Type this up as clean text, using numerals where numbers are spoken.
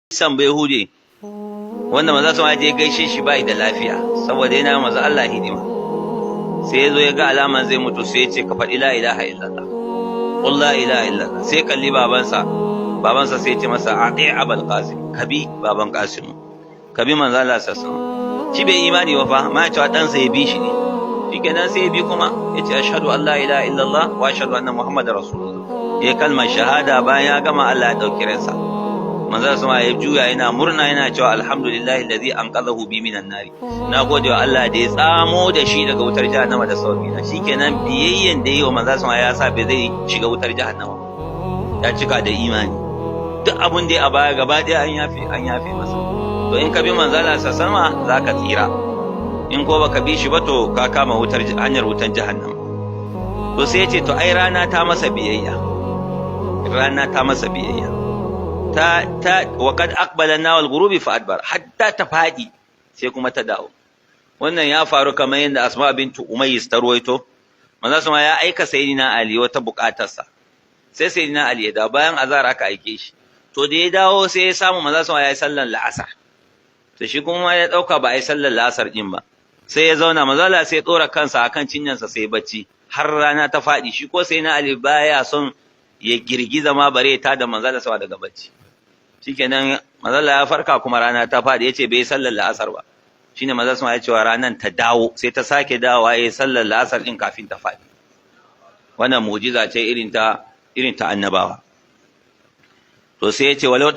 Kisan Bayahude wanda maza su je gaishe shi, bai da lafiya, saboda yana maza Allah hidima. Sai ya zo ya ga alaman zai mutu, sai ya ce, "Ka faɗi la ilaha illallah, qul la ilaha illallah." Sai kalli babansa. Babansa sai ya ce masa, "Ati Abul Qasim, kabi baban Qasim, kabi manzo Allah sallallahu alaihi wasallam." Shi bai imani ba fa, ma ya cewa ɗansa ya bi shi ne. Shikenan, sai ya bi kuma ya ce, "Ashhadu an la ilaha illallah wa ashhadu anna Muhammadar rasulullah." Ya kalmar shahada. Bayan ya gama, Allah ya ɗauki ransa. Manzo sama ya juya yana murna, yana cewa, "Alhamdulillahi alladhi anqadhahu bi minan nari, na gode wa Allah da ya tsamo da shi daga wutar jahannama da sababi na." Shikenan, biyayyen da yi wa manzo sama ya sa bai zai shiga wutar jahannama, ya cika da imani. Duk abun da ya a baya gaba ɗaya an yafe masa. To, in ka bi manzo Allah sama, zaka tsira. In ko baka bi shi ba, to ka kama wutar hanyar wutar jahannama. To, sai ya ce, to ai rana ta masa biyayya, rana ta masa biyayya ta wa qad aqbala nawal ghurubi fa adbar hatta ta fadi, sai kuma ta dawo. Wannan ya faru kamar yadda Asma bintu Umayyis ta ruwaito. Manzo sama ya aika sayyidina Ali wata bukatarsa. Sai sayyidina Ali ya dawo bayan azhar aka aike shi. To, da ya dawo, sai ya samu manzo sama ya yi sallan la'asar. To, shi kuma ya dauka ba a yi sallan la'asar din ba, sai ya zauna. Manzo Allah sai ya dora kansa akan cinyansa, sai bacci har rana ta fadi. Shi ko sayyidina Ali baya son ya girgiza ma, bare ta da manzo Allah sama daga bacci. Shikenan, manzo ya farka kuma rana ta fadi, yace bai sallar la'asar ba. Shine manzo ya cewa ranan ta dawo, sai ta sake dawowa, yayi sallar la'asar din kafin ta fadi. Wannan mu'jiza ce irin ta annabawa. To, sai yace walau